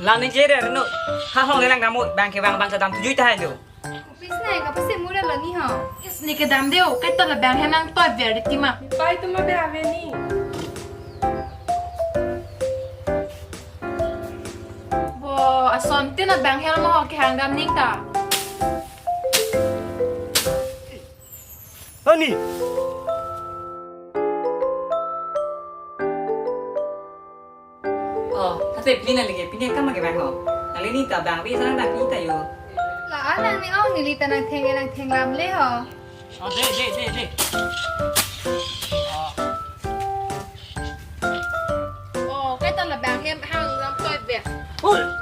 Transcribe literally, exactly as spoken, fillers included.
Lani jere no. Ha hong le lang kamu bang kevang bang kedam tujuh tahan jo. Bis nai ka pasi mura lo ni ho. Is ni kedam deu, kaita la bang hem nangtoi ver di tima. Pai tu ma be ave ni. Bo, asonte na bang hem mo ho kehang dam ning ta. Ani. Oh, ate pini na lagi, pini kam ke bang ho. Nali ni ta bang bi sang ta pi ta yo. La alang ni ong neli ta nangtheng nangtheng lam le ho. Oh, de, de, de, de. Oh. Oh, kaita la bang hem hang nangtoi ver. Oh.